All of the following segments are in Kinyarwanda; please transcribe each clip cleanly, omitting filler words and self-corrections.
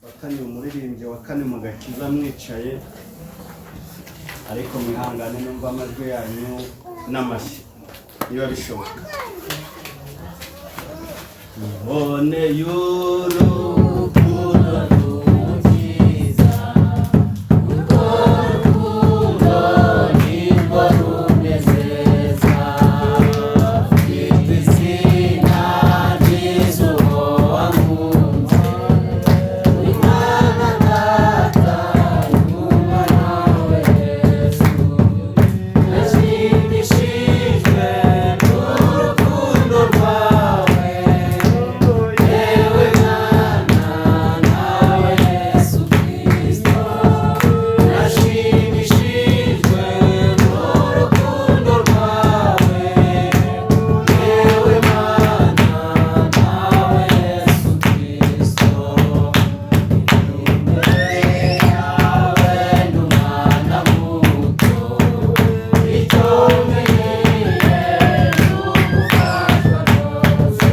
Fatanye umuririmbyi wa kane mu gakiza mwicaye, ariko mwihangane numva amajwi yanyu n'amashyi niba bishoboka. Mbone y'urukundo rw'Umukiza, urwo rukundo nirwo runezeza, rwitwa izina ry'izuba wankunze, Imana Data n'Umwana we Yesu. Nashimishijwe n'urukundo rwawe, yewe Mana, nawe Yesu Kristo. Nashimishijwe n'urukundo rwawe, yewe Mana, nawe Yesu Kristo. Imbere yawe n'umwana muto, icyo nkeneye ni ugufashwa rwose,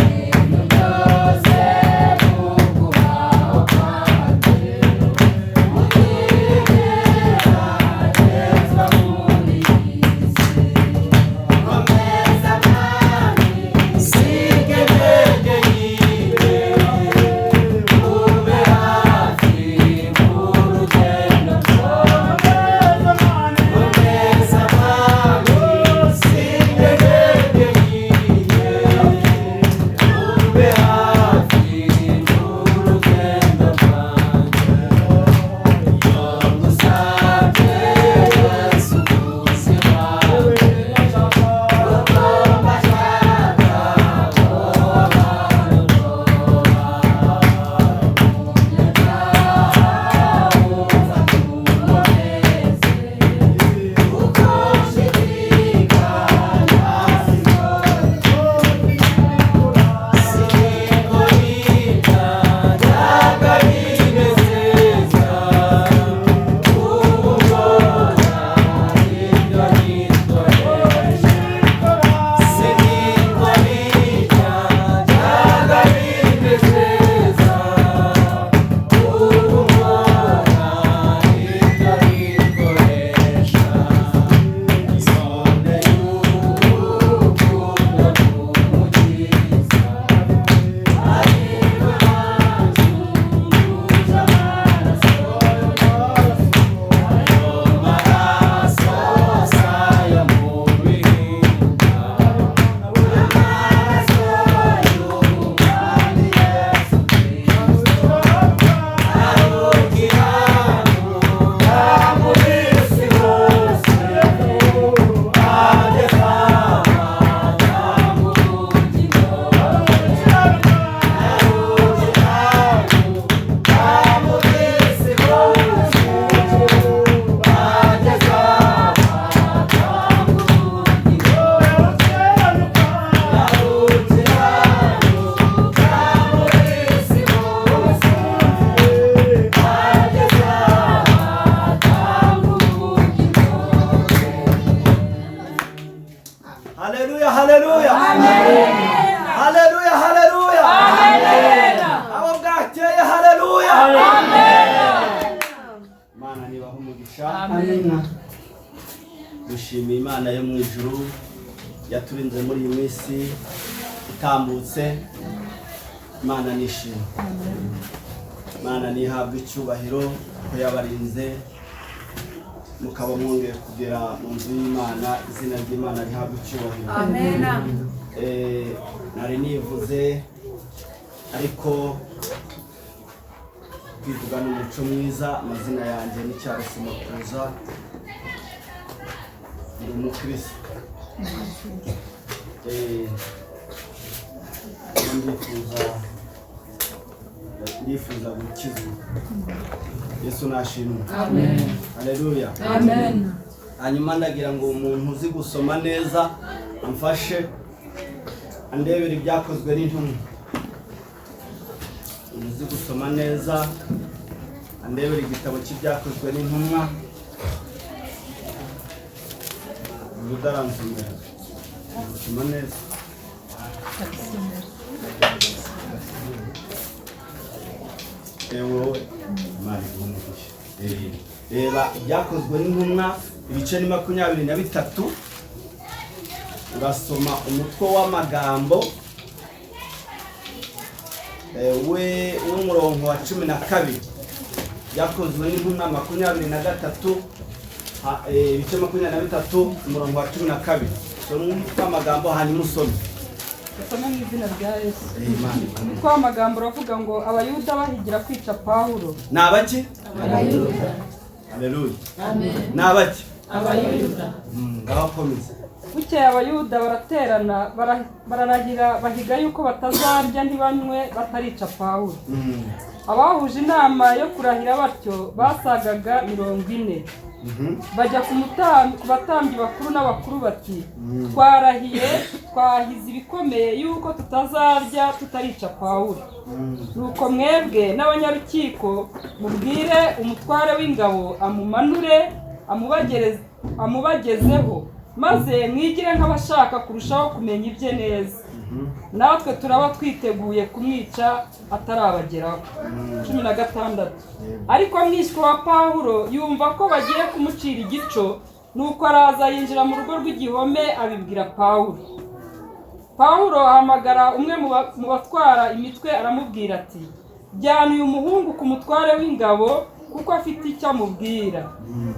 ibintu byose mu kubaho kwanjye, mugeragezwa muri iyi si. Komeza Mwami, sige intege nke, ube hafi mu rugendo rwawe. Komeza Mwami, sige intege nke, ube hafi mu rugendo rwanjye. Iyo ngusabye Yesu ubuzima, kuko mbashaka ko abantu wumva tukomeze, kuko nshidikanya sinigorita ntabwo binezeza, ubu mbona ibyo nitwaje. Sinigorita ntabwo binezeza, ubu mbona ibyo nikoresha. Isonde y'urukundo rw'Umukiza, ariwe wanzunguje amaraso, ayo maraso si ayo mu bihinga, amaraso y'Umwami Yesu Kristo. Arugira muri isi hose, ageza mu bugingo. Arugira muri isi hose, ageza mu bugingo. Arugira muri isi hose, ageza mu bugingo. Haleluya, haleluya, haleluya, haleluya! Abo bwakeye, haleluya! Imana nibaha umugisha. Dushimiye Imana yo mu ijuru yaturinze muri iyi minsi itambutse. Imana nishimwe, Imana nihabwa icyubahiro ko yabarinze mukaba mwongeye kugera mu nzu y'Imana. Izina ry'Imana rihabwa icyubahiro. Nari nivuze, ariko kwivuga ni umuco mwiza. Amazina yanjye ni Charles Makuza, ndi umukristo. Ndifuza gukizwa. Yesu nashimwe, haleluya. Amen. Hanyuma ndagira ngo umuntu uzi gusoma neza amfashe andebere Ibyakozwe n'Intumwa. Umuntu uzi gusoma neza andebere igitabo cy'Ibyakozwe n'Intumwa. Uyu utaransomera gusoma neza. Wowe Imana iguhe umugisha. Reba Ibyakozwe n'Intumwa, ibice ni 23, urasoma umutwe w'amagambo we w'umurongo wa 12. Byakozwe n'Intumwa 23, ibice 23, umurongo wa 12. Soma umutwe w'amagambo, hanyuma usome. Usome mu izina rya Yesu. Imana iguhe. Umutwe w'amagambo uravuga ngo: Abayuda bahigira kwica Pawulo. Ni abaki? Abayuda. Haleluya! Amen. Ni abaki? Abayuda. Ngaho komeza. Bukeye Abayuda baraterana, bararahira, bahiga yuko batazarya ntibanywe batarica Pawulo. Abahuje inama yo kurahira batyo basagaga 40. Bajya ku batambyi bakuru n'abakuru bati: "Twarahiye, twahize ibikomeye yuko tutazarya tutarica Pawulo. Nuko mwebwe n'abanyarukiko mubwire umutware w'ingabo amumanure, amubagezeho, maze mwigire nk'abashaka kurushaho kumenya ibye neza. Natwe turaba twiteguye kumwica atarabageraho." 16. Ariko mwishywa wa Pawulo yumva ko bagiye kumucira igico, nuko araza yinjira mu rugo rw'igihome, abibwira Pawulo. Pawulo ahamagara umwe mu batwara imitwe, aramubwira ati: "Jyana uyu muhungu ku mutware w'ingabo, kuko afite icyo amubwira."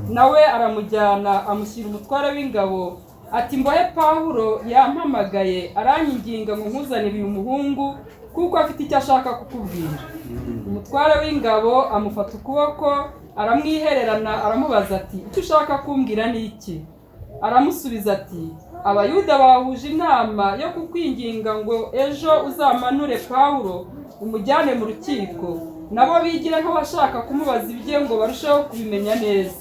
Nawe aramujyana, amushyira umutware w'ingabo, ati: "Mbohe Pawulo yampamagaye, aranyinginga ngo nkuzanire uyu muhungu, kuko afite icyo ashaka kukubwira." Umutware w'ingabo amufata ukuboko, aramwihererana, aramubaza ati: "Icyo ushaka kumbwira ni iki?" Aramusubiza ati: "Abayuda bahuje inama yo kukwinginga ngo ejo uzamanure Pawulo, umujyane mu rukiko, nabo bigire nk'abashaka kumubaza ibye ngo barusheho kubimenya neza.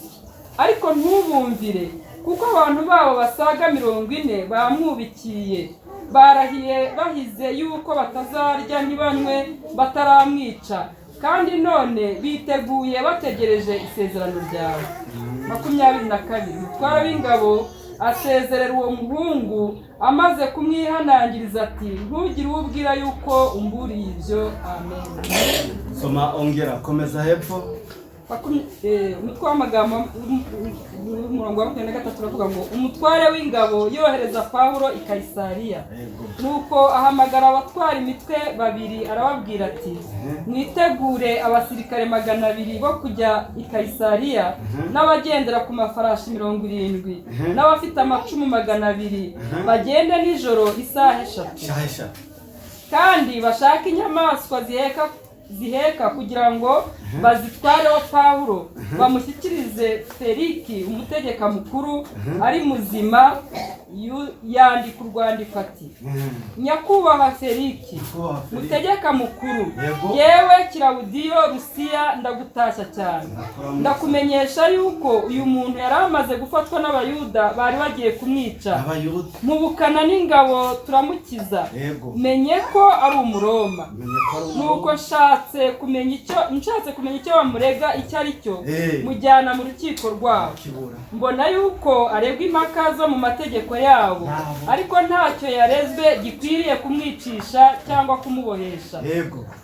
Ariko ntubumvire, kuko abantu babo basaga 40 bamwubikiye, barahiye bahize yuko batazarya ntibanywe bataramwica, kandi none biteguye bategereje isezerano ryawe." 22. Umutware w'ingabo asezerera uwo muhungu, amaze kumwihanangiriza ati: "Ntugire uwo ubwira yuko umburiye ibyo." Amen. Soma, ongera komeza hepfo. Umutwe w'amagambo, umurongo wa 23 uravuga ngo: Umutware w'ingabo yohereza Pawulo i Kayisariya. Nuko ahamagara abatwara imitwe babiri, arababwira ati: "Mwitegure abasirikare 200 bo kujya i Kayisariya, n'abagendera ku mafarashi 70, n'abafite amacumu 200, bagende nijoro isaha 3, Isaha 3. kandi bashake inyamaswa ziheka kugira ngo bazitwareho Pawulo, bamushyikirize Feliki umutegeka mukuru ari muzima." Yandika urwandiko ati: "Nyakubahwa Feliki, Nyakubahwa Feliki. mutegeka mukuru, yewe Kirawudiyo Rusiya, ndagutashya cyane. Ndakora. Ndakumenyesha yuko uyu muntu yari amaze gufatwa n'Abayuda bari bagiye kumwica, Abayuda. mpubukana n'ingabo turamukiza. Menye ko ari Umuroma. Menye ko ari Nuko Umuroma. nshatse kumenya icyo bamurega icyo ari cyo, mujyana mu rukiko rwabo. Kibura. Mbona yuko aregwa impaka zo mu mategeko yabo, Yabo. ariko ntacyo yarezwe gikwiriye kumwicisha cyangwa kumubohesha.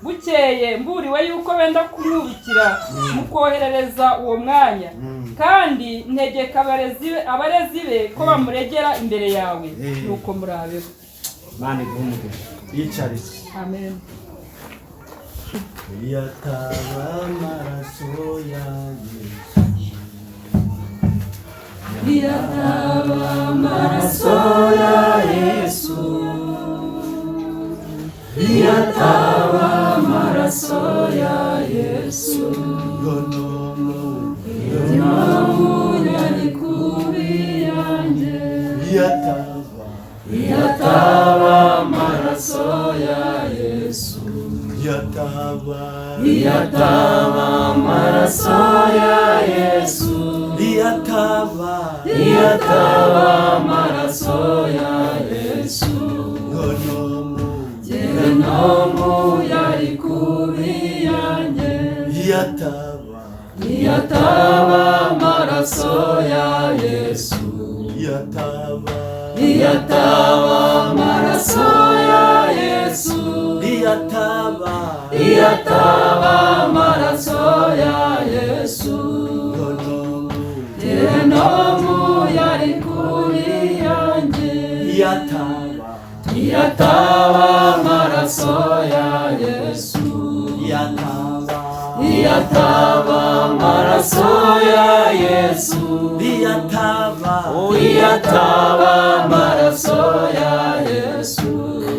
Bukeye mburiwe yuko benda kumwubikira, mukoherereza uwo mwanya, kandi ntegeka abarezi be ko bamuregera imbere yawe. Nuko murabeho." Imana iguhe umugisha, yicare. Amen. Iyataba amaraso ya Yesu. Iyataba amaraso ya Yesu, iyataba amaraso ya Yesu, Yonomu. Yari kubi yanjye. Iyataba. Iyataba amaraso ya Yesu. Iyataba. Iyataba amaraso ya Yesu. Iyataba. Iyataba amaraso ya Yesu. Yonomu. Gehinomu yari kubi yanjye. Iyataba. Iyataba amaraso ya Yesu. Iyataba. Iyataba amaraso ya Yesu. Iyataba. Iyataba amaraso. Gehinomu yari kuri yanjye. Iyataba, Iyataba amaraso ya Yesu. Iyataba, Iyataba amaraso ya Yesu. Iyataba, Iyataba amaraso ya Yesu.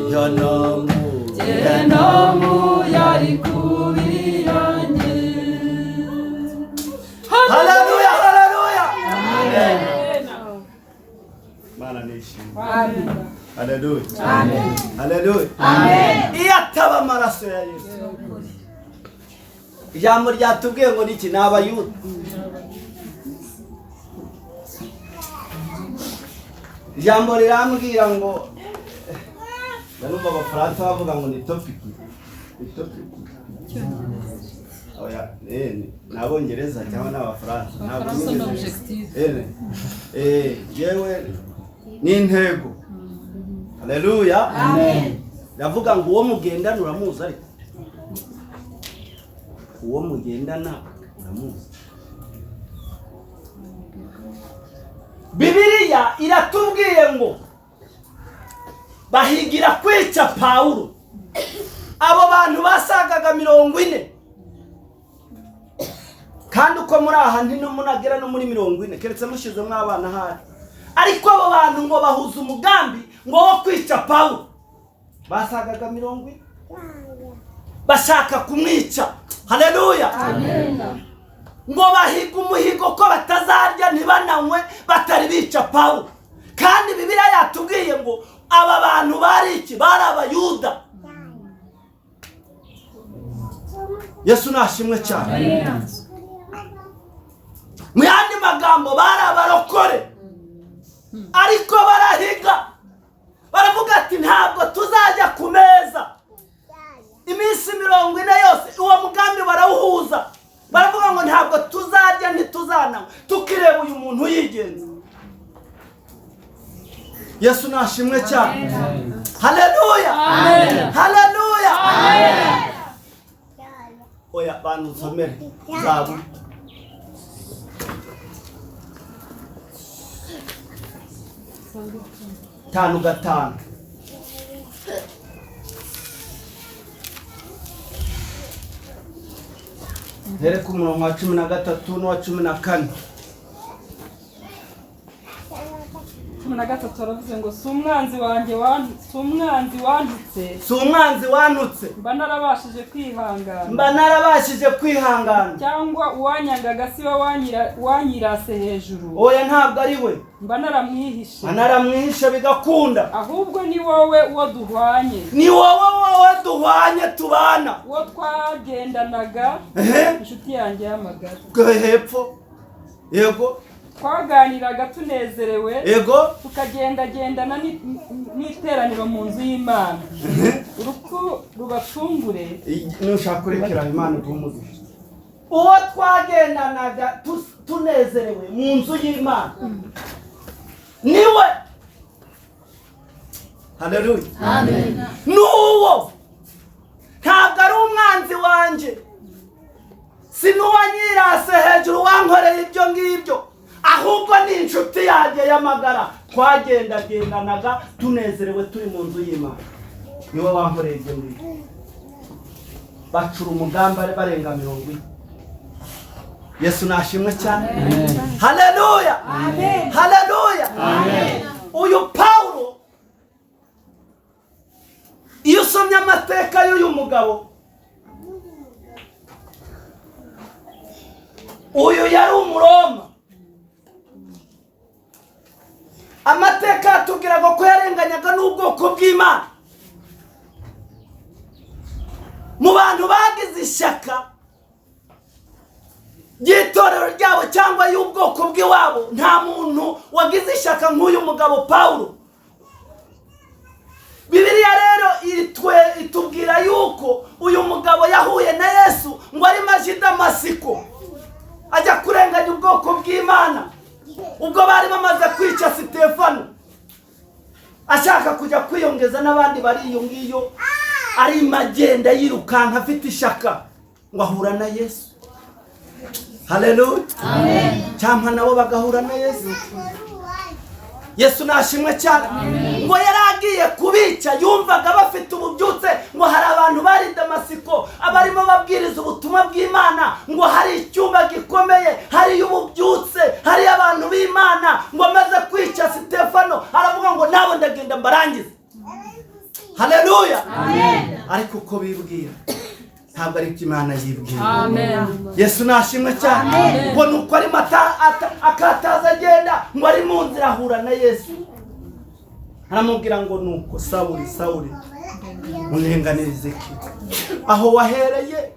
Gehinomu, Gehinomu yari kuri yanjye. Haleluya, haleluya. Mana nishimwe. Haleluya, haleluya. Iyo ataba amaraso ya Yesu, ijambo ryatubwiye ngo niki? Ni Abayuda. Ijambo rirambwira ngo, ndarumva Abafaransa bavuga ngo ni topic, ni topic. Oya, ni Abongereza cyangwa ni Abafaransa, ntabwo Abafaransa ni nigeze- objectif. Yewe ni intego. Haleluya. Ndavuga ngo uwo mugendana uramuzi, ariko uwo mugendana uramuzi. Bibiliya iratubwiye ngo bahigira kwica Pawulo. Abo bantu basagaga 40, kandi uko muri aha ntimunagera no muri 40, keretse mushyizemo abana ahari. Ariko abo bantu ngo bahuza umugambi ngo wo kwica Pawulo. Basagaga 40, bashaka kumwica. Haleluya. Ngo bahiga umuhigo ko batazarya ntibananywe batari bica Pawulo. Kandi Bibiliya yatubwiye ngo aba bantu bari iki? Bari Abayuda. Yesu nashimwe cyane. Mu yandi magambo, bari abarokore, ariko barahiga, baravuga ati: "Ntabwo tuzajya ku meza iminsi 40 yose." Uwo mugambi barawuhuza, baravuga ngo: "Ntabwo tuzarya, ntituzananywa tukireba uyu muntu yigenza." Yesu nashimwe cyane. Haleluya, haleluya. Oya, bantu nsomere Zaburi. 5:5. Here ku murongo wa 13 n'uwa 14. 13 aravuze ngo: "Si umwanzi wanjye si umwanzi wantutse, Si umwanzi wantutse, mba narabashije kwihangana, mba narabashije kwihangana, cyangwa uwanyangaga si we wanyirase hejuru, Oya, ntabwo ari we, mba naramwihishe, mba naramwihishe bigakunda, ahubwo ni wowe uwo duhwanye, Ni wowe duhwanye, tubana, uwo twagendanaga, inshuti yanjye y'amagara, Bwo hepfo, yego. Twaganiraga tunezerewe, tukagendagendana n'iteraniro mu nzu y'Imana. Urupfu rubatungure." Nushaka urekera, Imana iguhe umugisha. Uwo twagendanaga tunezerewe mu nzu y'Imana niwe. Haleluya. N'uwo ntabwo ari umwanzi wanjye, si n'uwanyirase hejuru wankoreye ibyo ngibyo, ahubwo ni inshuti yanjye y'amagara twagendagendanaga tunezerewe turi mu nzu y'Imana, niwe wankoreye ibyo ngibyo. Bacura umugambi barenga 40. Yesu nashimwe cyane. Haleluya, haleluya. Uyu Pawulo, iyo usomye amateka y'uyu mugabo, uyu yari Umuroma. Amateka yatubwiraga ko yarenganyaga n'ubwoko bw'Imana. Mu bantu bagize ishyaka ry'itorero ryabo cyangwa y'ubwoko bw'iwabo, nta muntu wagize ishyaka nk'uyu mugabo Pawulo. Bibiliya rero itubwira yuko uyu mugabo yahuye na Yesu ngo arimo aje i Damasiko, ajya kurenganya ubwoko bw'Imana, ubwo bari bamaze kwica Sitefano, ashaka kujya kwiyongeza n'abandi bari iyo ngiyo. Arimo agenda yirukanka afite ishyaka, ngo ahura na Yesu. Haleluya. Cyangwa nabo bagahura na Yesu. Yesu nashimwe cyane. Ngo yaragiye kubica, yumvaga bafite ububyutse, ngo hari abantu bari Damasiko abarimo babwiriza ubutumwa bw'Imana, ngo hari icyumba gikomeye, hari ububyutse, hari abantu b'Imana. Ngo amaze kwica Stefano aravuga ngo nabo ndagenda mbarangize. Haleluya. Ariko uko bibwira ntabwo ari Imana yibwira. Amen. Yesu nashimwe cyane. Ngo nuko ari mata akataza agenda, ngo ari mu nzira ahura na Yesu, aramubwira ngo nuko Sawuli, Sawuli, unenganirize iki aho wahereye?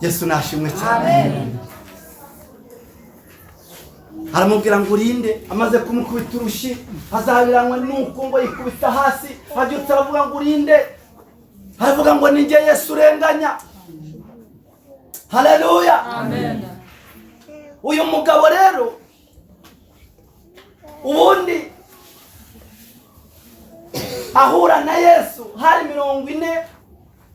Yesu nashimwe cyane. Aramubwira ngo urinde. Amaze kumukubita urushi azabiranywe nuko ngo yikubita hasi, abyutse aravuga ngo urinde, aravuga ngo ninjye Yesu urenganya. Haleluya. Amen. Uyu mugabo rero ubundi ahura na Yesu hari 40,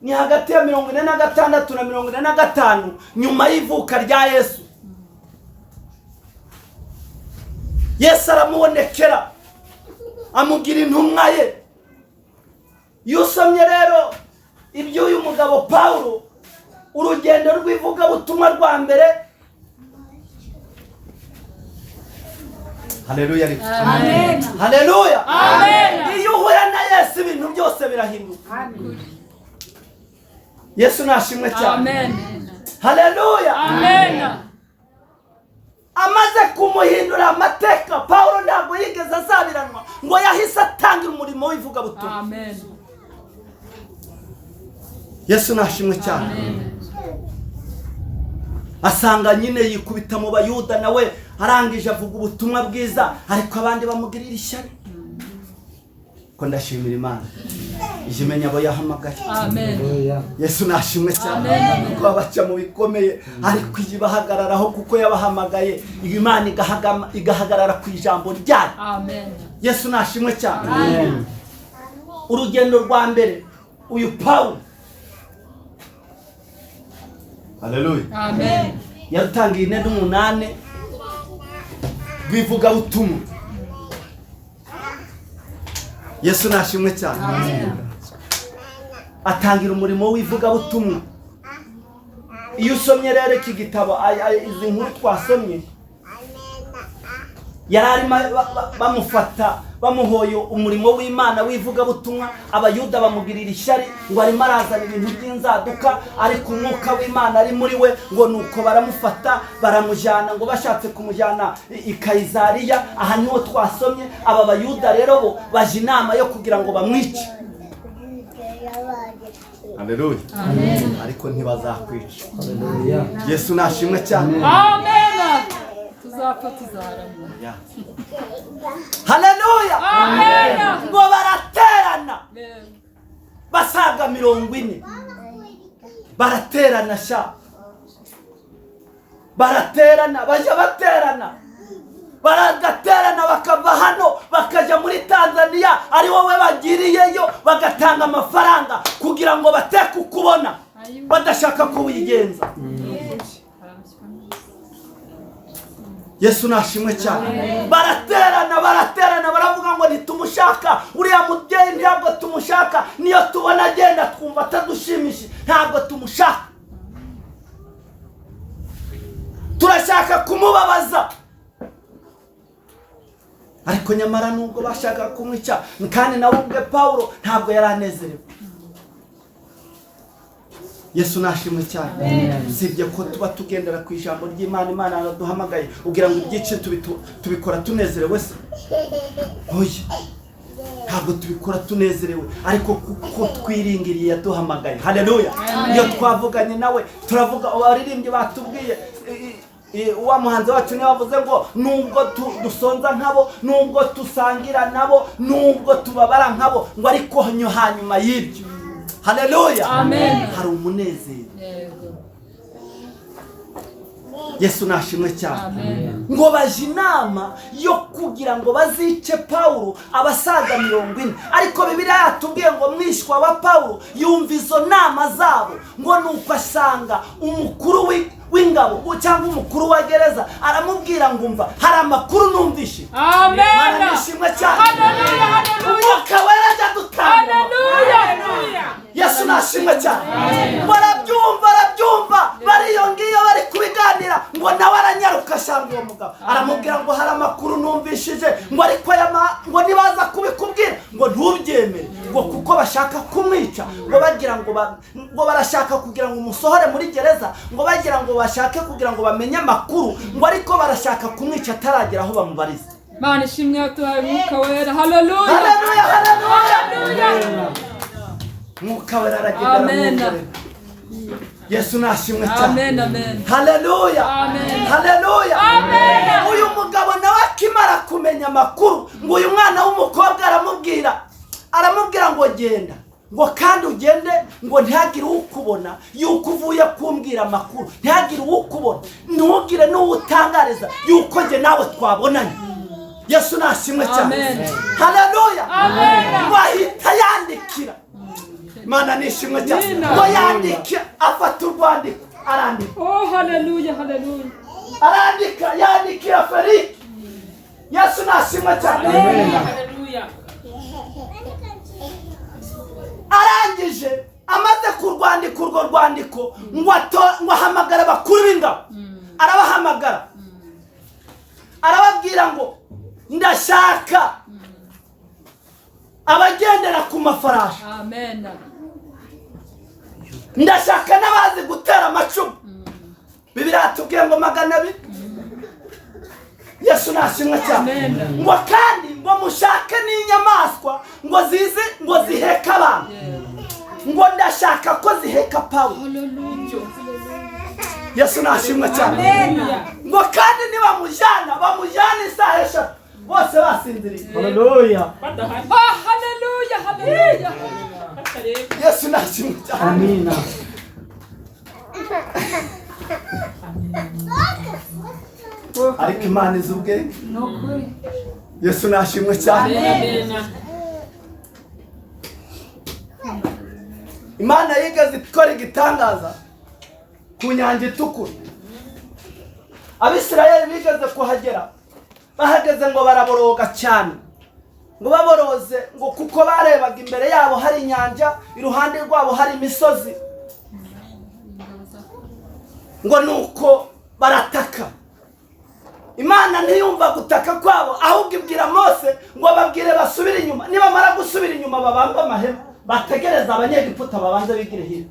ni hagati ya 46 na 45 nyuma y'ivuka rya Yesu. Yesu aramubonekera amugira intumwa ye. Iyo usomye rero iby'uyu mugabo Paulo, urugendo rw'ivugabutumwa rwa mbere. Haleluya. Amen. Haleluya. Amen. Iyo uhuye na Yesu ibintu byose birahinduka. Yesu nashimwe cyane. Amen. Haleluya. Amen. Amaze kumuhindura amateka, Paulo ntabwo yigeze azabiranwa, ngo yahise atangira umurimo w'ivugabutumwa. Amen. Yesu nashimwe cyane. Asanga nyine yikubita mu Bayuda, nawe arangije avuga ubutumwa bwiza, ariko abandi bamugirira ishyari. Ko ndashimira Imana ijimenya abo yahamagaye. Amen. Yesu nashimwe cyane. Kuko babaca mu bikomeye, ariko ibahagararaho kuko yabahamagaye. Imana igahagarara ku ijambo ryayo. Amen. Yesu nashimwe cyane. Urugendo rwa mbere uyu Paulo, haleluya, Amen. yarutangiye 48 rw'ivugabutumwa. Yesu nashimwe cyane. Atangira umurimo w'ivugabutumwa. Iyo usomye rero iki gitabo, izi nkuru twasomye, yari arimo bamufata bamuhoye umurimo w'Imana w'ivugabutumwa. Abayuda bamugirira ishyari ngo arimo arazana ibintu by'inzaduka, ariko umwuka w'Imana ari muri we. Ngo nuko baramufata baramujyana, ngo bashatse kumujyana i Kayizariya. Aha niho twasomye. Aba Bayuda rero bo baje inama yo kugira ngo bamwice. Haleluya. Amen. Ariko ntibazakwica. Haleluya. Yesu nashimwe cyane. Amen. Tuzapfa tuzaramwa. Haleluya. Amen. Ngo baraterana basaga 40, baraterana sha, baraterana, bajya baterana, baragaterana, bakava hano bakajya muri Tanzania, ari wowe bagiriyeyo, bagatanga amafaranga kugira ngo bateke ukubona, badashaka kuwigenza. Yesu nashimwe cyane. Baraterana, baraterana, baravuga ngo ntitumushaka uriya mubyeyi, ntabwo tumushaka, niyo tubona agenda twumva atadushimishije, ntabwo tumushaka, turashaka kumubabaza. Ariko nyamara nubwo bashaka kumwica, kandi nawe ubwe Paulo ntabwo yari anezerewe. Yesu nashimwe cyane. Usibye ko tuba tugendera ku ijambo ry'Imana, Imana araduhamagaye ugira ngo ibyice tubikora tunezerewe se? Oya, ntabwo tubikora tunezerewe, ariko kuko twiringiriye yaduhamagaye. Haleluya. Iyo twavuganye nawe turavuga, abaririmbyi batubwiye, wa muhanzi wacu niwe wavuze ngo nubwo dusonza nkabo, nubwo tusangira nabo, nubwo tubabara nkabo, ngo ariko hanyuma y'ibyo, haleluya, Amen. hari umunezero. Yesu nashimwe cyane. Ngo baje inama yo kugira ngo bazice Pawulo abasaga 40, ariko Bibiliya yatubwiye ngo mwishwa wa Pawulo yumva izo nama zabo, ngo nuko asanga umukuru w'ingabo cyangwa umukuru wa gereza aramubwira ngo umva hari amakuru numvishe. Amen. Mana nishimwe cyane. Haleluya, haleluya. Umwuka wera ajya dutanga. Haleluya. Yesu nashimwe cyane. Barabyumva barabyumva bariyo ngiyo bari kubiganira, ngo nawe aranyaruka asanga uwo mugabo aramubwira ngo hari amakuru numvishije, ngo ariko aya ngo nibaza kubikubwira ngo ntubyemere, ngo kuko bashaka kumwica, ngo bagira ngo ngo barashaka kugira ngo umusohore muri gereza, ngo bagira ngo bashake kugira ngo bamenye amakuru, ngo ariko barashaka kumwica ataragera aho bamubariza. Mana ishimwe yatuhaye Umwuka Wera. Haleluya. Haleluya, haleluya. Haleluya. Mwuka Wera aragenda Amen. aramwongorera. Yesu nashimwe cyane. Amen, amen. Haleluya. Amen. Haleluya. Amen. Uyu mugabo nawe akimara kumenya amakuru, ngo uyu mwana w'umukobwa aramubwira ngo genda, ngo kandi ugende, ngo ntihagire ukubona yuko uvuye kumbwira amakuru, ntihagire ukubona, ntugire n'uwutangariza yuko njye nawe twabonanye. Yesu nashimwe cyane. Amen. Haleluya. Amen. Ngo ahita yandikira. Mana nishimwe cyane. Nina. Ngo yandike, afata urwandiko arandika. Oh, haleluya, haleluya. Arandika, yandikira Felix. Yesu nashimwe cyane. Haleluya. Arangije amaze kurwandika urwo rwandiko, ngo ahamagara abakuru b'ingabo. Arabahamagara arababwira ngo ndashaka abagendera ku mafarashi. Amen. Ndashaka n'abazi gutera amacumu. Bibiliya yatubwiye ngo 200. Yesu nashimwe cyane. Amen. Ngo kandi ngo mushake n'inyamaswa ngo zize ngo ziheka abantu. Ngo ndashaka ko ziheka Pawulo. Yesu nashimwe cyane. Ngo kandi nibamujyana bamujyana isaha 3 bose basinziriye. Haleluya. Ah, haleluya, haleluya. Yesu nashimwe cyane. Amina. Ariko Imana izi ubwenge. Yesu nashimwe cyane. Imana yigeze ikora igitangaza ku nyanja itukura. Abisirayeli bigeze kuhagera, bahageze ngo baraboroga cyane, ngo baboroze ngo kuko barebaga imbere yabo hari inyanja, iruhande rwabo hari imisozi, ngo nuko barataka. Imana ntiyumva gutaka kwabo, ahubwo ibwira Mose ngo babwire basubire inyuma. Nibamara gusubira inyuma babambe amahema, bategereza abanyegiputa babanze bigire hino.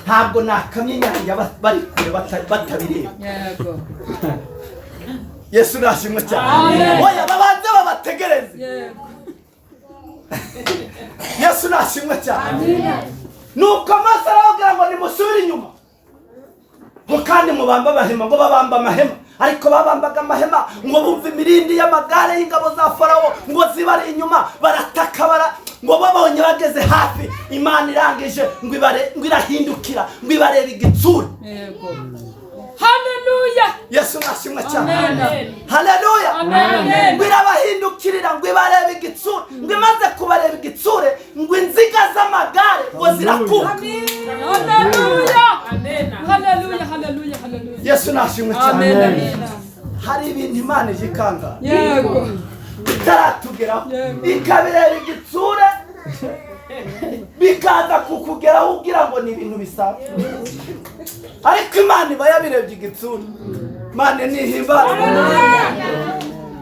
Ntabwo nakamye inyanja bari kure batabireba. Yego. Yesu nashimwe cyane. Oya babanze babategereze. Yego. Yesu nashimwe cyane. Nuko Mose arababwira ngo nimusubire inyuma, ngo kandi mubambe amahema. Ngo babamba amahema, ariko babambaga amahema ngo bumva imirindi y'amagare y'ingabo za Farawo ngo zibari inyuma, barataka bara ngo babonye bageze hafi. Imana irangije ngo ibare, ngo irahindukira, ngo ibareba igitsure. Yego. Haleluya. Yesu nashimwe cyane. Amen. Haleluya. Amen. Ngo irabahindukirira, ngo ibareba igitsure, ngo imaze kubareba igitsure, ngo inziga z'amagare ngo zirakuka. Haleluya. Haleluya, haleluya, haleluya. Yesu nashimwe cyane. Amen, amen. Hari ibintu Imana ije ikangara Yego. itaratugeraho, Yego. ikabireba igitsure bikaza kukugeraho ugira ngo ni ibintu bisanzwe, ariko Imana iba yabirebye igitsure. Imana nihimbaza.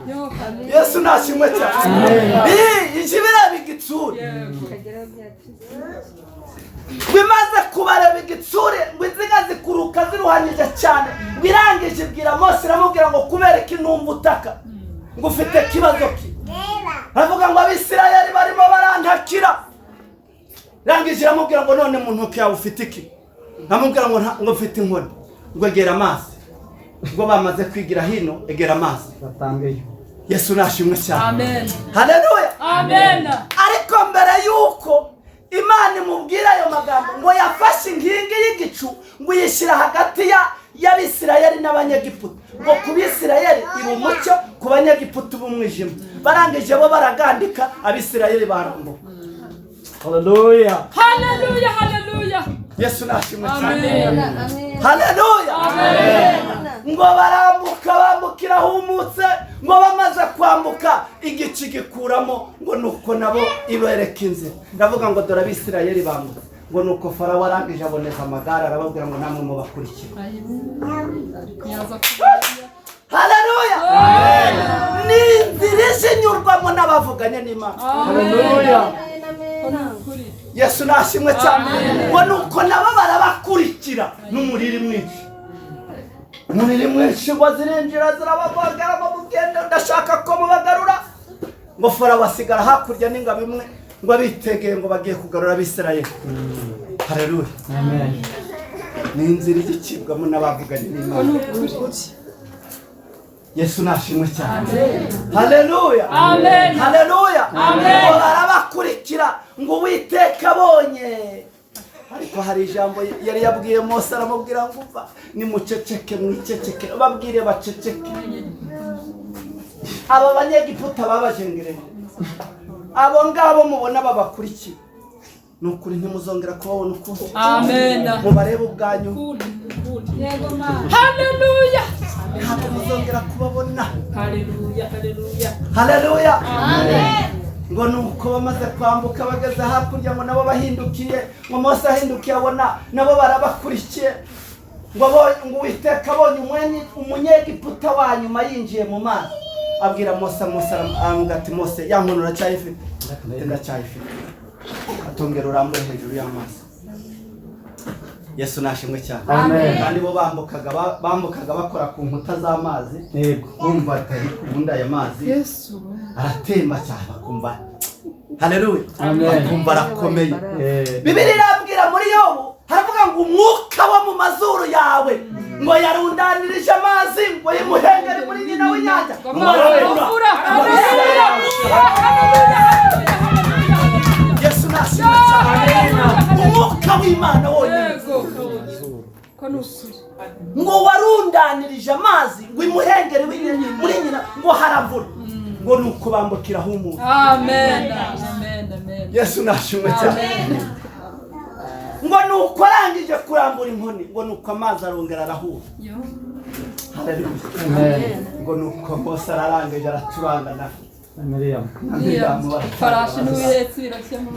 Yo, Yesu nashimwe cyane. Ije ibireba igitsure, yego. bimaze kubareba igitsure, ngo inziga zikuruka ziruhanyije cyane. Ngo irangije ibwira Mose iramubwira ngo kubera iki numva utaka, ngo ufite kibazo ki? Aravuga ngo Abisirayeli barimo barantakira. Irangije iramubwira ngo none mu ntoki yawe ufite iki? Aramubwira ngo ngo mfite inkoni. Ngo egera amazi. Ngo bamaze kwigira hino, egera amazi. Batangeyo. Yesu nashimwe cyane. Amen. Haleluya. Amen. Ariko mbere yuko Imana imubwira ayo magambo, ngo yafashe inkingi y'igicu ngo iyishyira hagati y'Abisirayeli n'Abanyegiputa. Ngo ku Bisirayeli iba umucyo, ku Banyegiputa uba umwijima. Barangije bo baragandika, Abisirayeli barambuka. Haleluya, Haleluya, haleluya. Yesu nashimwe cyane. Amen. Haleluya. Ngo barambuka, bambukira humutse. Ngo bamaze kwambuka igicu gikuramo, ngo nuko nabo ibereka inzira. Ndavuga ngo dore Abisirayeli bambutse. Ngo nuko Farawo arangije aboneza amagare, arababwira ngo namwe mubakurikire. Haleluya. Ni inzira izinyurwamo n'abavuganye n'Imana. Haleluya. Yesu nashimwe cyane. Ngo nuko nabo barabakurikira n'umuriri mwinshi, umuriri mwinshi. Ngo zirinjira zirabavogera, ngo mugende, ndashaka ko mubagarura. Ngo Farawo asigara hakurya n'ingabo imwe, ngo abitegeye ngo bagiye kugarura Abisirayeli. Haleluya. Ni inzira igicibwamo n'abavuganye n'Imana. Yesu nashimwe cyane. Haleluya. Amen. Haleluya. Amen. Ngo barabakurikira, ngo Uwiteka abonye. Ariko hari ijambo yari yabwiye Mose, aramubwira ngo umva, nimuceceke, mwiceceke, babwire baceceke. Aba Banyegiputa babajengereje, abo ngabo mubona babakurikiye, ni ukuri ntimuzongera kubabona ukundi. Amen. Mubarebe ubwanyu. Haleluya. Ntabwo muzongera kubabona. Haleluya, haleluya. Haleluya. Ngo nuko bamaze kwambuka bageze hakurya, ngo nabo bahindukiye, ngo Mose ahindukiye abona nabo barabakurikiye. Ngo Uwiteka abonye umunyegiputa wa nyuma yinjiye mu mazi, abwira Mose. Mose aramubwira ati Mose, ya nkono uracyayifite? Ndacyayifite. Atongera urambure hejuru y'amazi. Yesu nashimwe cyane. Kandi bo bambukaga bakora ku nkuta z'amazi. Bumva atari ubundi aya mazi aratemba cyane, bakumva haleluya, bakumva arakomeye. Bibiliya irabwira muri Yobu, haravuga ngo umwuka wo mu mazuru yawe ngo yarundanirije amazi, ngo yimuhengeri muri nyina w'inyanja. Yesu nashimwe cyane. Umwuka w'Imana wonyine ngo warundanirije amazi, ngo imuhengeri muri nyina, ngo haravura, ngo nuko bambukira humura. Amen. Amen. Amen. Yesu nashimwe cyane. Ngo nuko arangije kurambura inkoni, ngo nuko amazi arongera arahura. Haleluya. Ngo nuko Mose ararangije aracuranga na Ifarashi n'ubuhetsi biroshye mu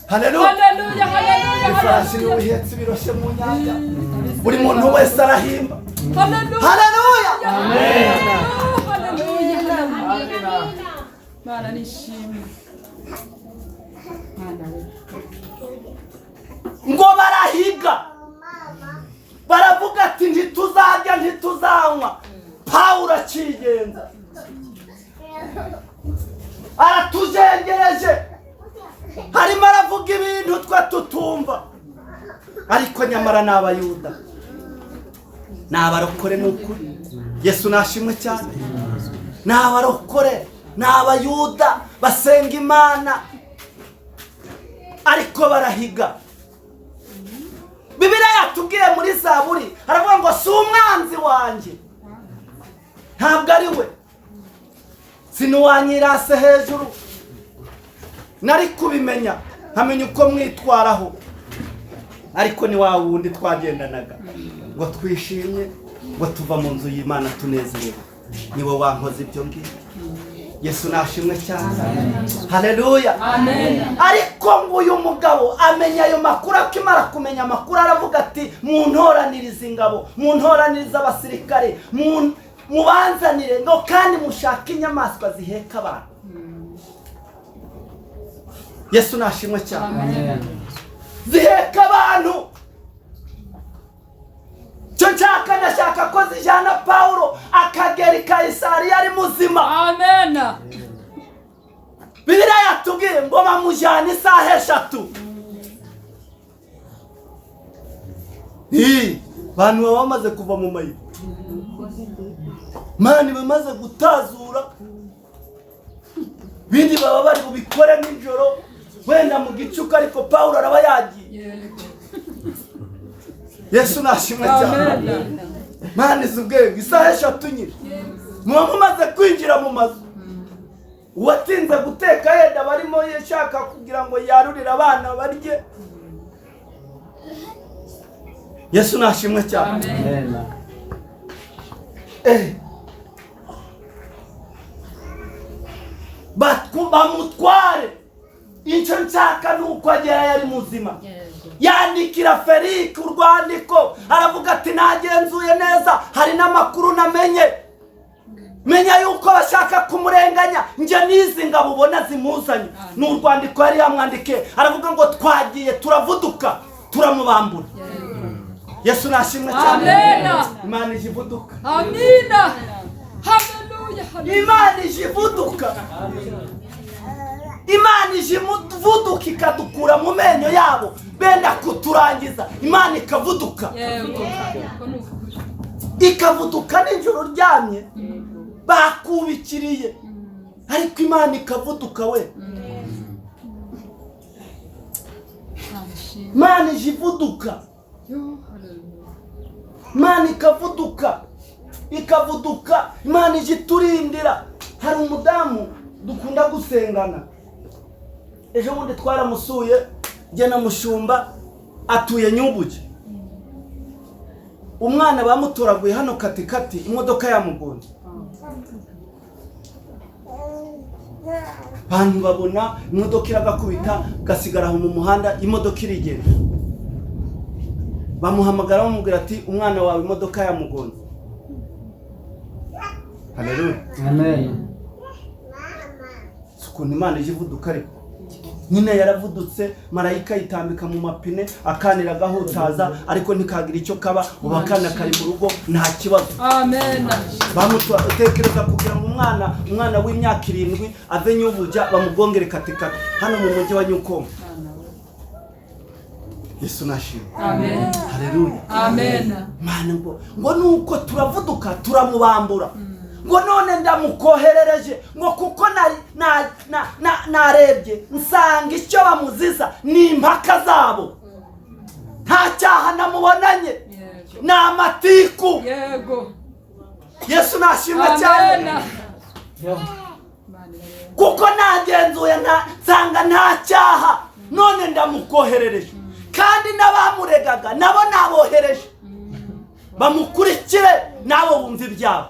Haleluya. Haleluya, haleluya. Ifarashi n'ubuhetsi biroshye mu nyanja. Buri muntu wese arahimba. Haleluya. Haleluya. Amen. Haleluya. Mana nishimwe. Mana we. Ngo barahiga, baravuga ati ntituzarya, ntituzanywa. Pawulo akigenza aratujengereje, harimo aravuga ibintu twe tutumva, ariko nyamara ni Abayuda, ni abarokore. Ni ukuri Yesu nashimwe cyane. Ni abarokore, ni Abayuda basenga Imana, ariko barahiga. Bibiliya yatubwiye muri Zaburi, haravuga ngo si umwanzi wanjye, ntabwo ari we, sinuwanyirase hejuru, nari kubimenya nkamenya uko mwitwaraho, ariko ni wa wundi twagendanaga ngo twishimye, ngo tuva mu nzu y'Imana tunezerewe, niwe wankoze ibyo ngibyo. Yesu nashimwe cyane. Haleluya. Amen. Ariko ngo uyu mugabo amenya ayo makuru, akimara kumenya amakuru aravuga ati muntoranirize ingabo, muntoranirize abasirikare, mubanzanire, ngo kandi mushake inyamaswa ziheka abantu. Yesu nashimwe cyane. Ziheka abantu. Cyo nshaka, ndashaka ko zijyana Pawulo akagera i Kayisariya ari muzima. Amen. Bibiliya yatubwiye ngo bamujyana isaha 3. Bantu baba bamaze kuva mu mayira, mani bamaze gutazura, bindi baba bari bubikore nijoro wenda mu gicuku, ariko Pawulo araba yagiye. Yesu nashimwe cyane. Mana izi ubwenge, isaha 3 nyine muba mumaze kwinjira mu mazu. Uwatinze guteka yenda barimo yashaka kugira ngo yarurire abana barye. Yesu nashimwe cyane. Amen. Bamutware. Icyo nshaka ni uko agera yari muzima. Yandikira Felike urwandiko, aravuga ati nagenzuye neza, hari n'amakuru namenye, menya yuko bashaka kumurenganya, njye n'izi ngabo ubona zimuzanye. Ni urwandiko yari yamwandikiye, aravuga ngo twagiye turavuduka turamubambura. Yesu nashimwe cyane. Amen. Imana ije ivuduka. Amina. Haleluya. Imana ije ivuduka. Imana ije ivuduka ikadukura mu menyo yabo benda kuturangiza. Imana ikavuduka. Ikavuduka nijoro ryamye bakubikiriye, ariko Imana ikavuduka we. Imana ije ivuduka. Imana ikavuduka. Ikavuduka. Imana ije iturindira. Hari umudamu dukunda gusengana, ejo bundi twaramusuye njye na Mushumba, atuye Nyubuge. Umwana bamutoraguye hano katikati, imodoka yamugonze. Abantu babona imodoka iragakubita, gasigara aho mu muhanda, imodoka irigenda. Bamuhamagara bamubwira ati umwana wawe imodoka yamugonze. Haleluya. Amen. Ukuntu Imana ije ivuduka ariko nyine yaravudutse, marayika yitambika mu mapine, akanira agahutaza, ariko ntikagira icyo kaba. Ubu akana kari mu rugo nta kibazo. Amen. Bamutekereza kugira ngo umwana w'imyaka 7 ave Nyubuja bamugongere katikati hano mu mujyi wa Nyukongo. Yesu nashimwe. Amen. Haleluya. Amen. Mana ngo nuko turavuduka turamubambura. Ngo none ndamukoherereje, ngo kuko narebye nsanga icyo bamuziza ni impaka zabo, nta cyaha namubonanye, ni amatiku. Yego. Yesu nashimwe cyane. Kuko nagenzuye nsanga nta cyaha, none ndamukoherereje, kandi n'abamuregaga nabo nabohereje bamukurikire, nabo bumva ibyabo.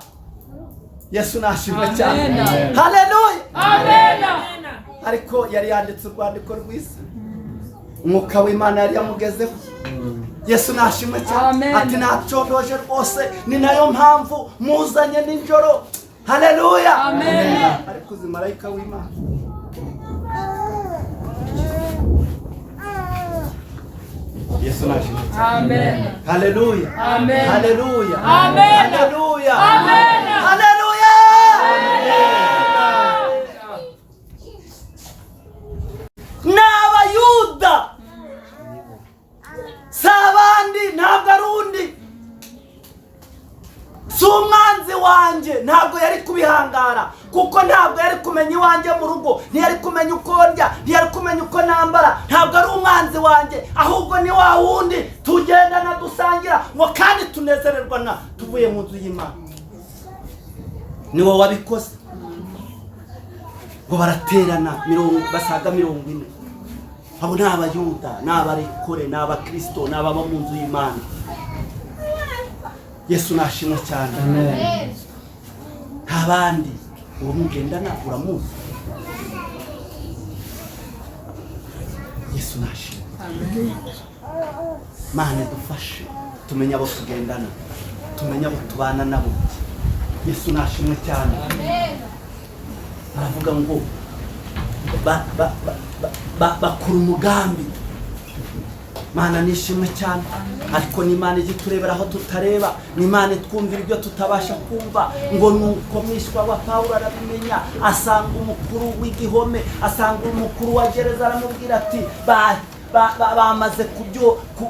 Yesu nashimwe cyane. Haleluya. Amen. Ariko yari yanditse urwandiko rwiza, umwuka w'Imana yari yamugezeho. Yesu nashimwe cyane. Ati nacondoje rwose, ni nayo mpamvu muzanye nijoro. Haleluya. Amen. Ariko uzi marayika w'Imana Yesu nashimwe cyane. Amen. Haleluya. Amen. Haleluya. Amen. Haleluya. Amen. Haleluya. N'Abayuda si abandi, ntabwo ari undi, si umwanzi wanjye, ntabwo yari kubihangara, kuko ntabwo yari kumenya iwanjye mu rugo, ntiyari kumenya uko ndya, ntiyari kumenya uko nambara. Ntabwo ari umwanzi wanjye, ahubwo ni wa wundi tugendana dusangira, ngo kandi tunezererwa na tuvuye mu nzu y'Imana. Ni wowe wabikoze. Ngo baraterana basaga 40. Abo ni Abayuda, ni abarekore, ni abakristo, ni ababa mu nzu y'Imana. Yesu nashimwe cyane. Amen. Nta bandi uwo mugendana uramuzi. Yesu nashimwe. Amen. Mana dufashe tumenye abo tugendana, tumenye abo tubana nabo. Yesu nashimwe cyane. Amen. Aravuga ngo bakora umugambi. Mana nishimwe cyane. Ariko ni Imana ijya iturebera aho tutareba, ni Imana itwumvira ibyo tutabasha kumva. Ngo nuko mwishwa wa Pawulo arabimenya, asanga umukuru w'igihome, asanga umukuru wa gereza, aramubwira ati bamaze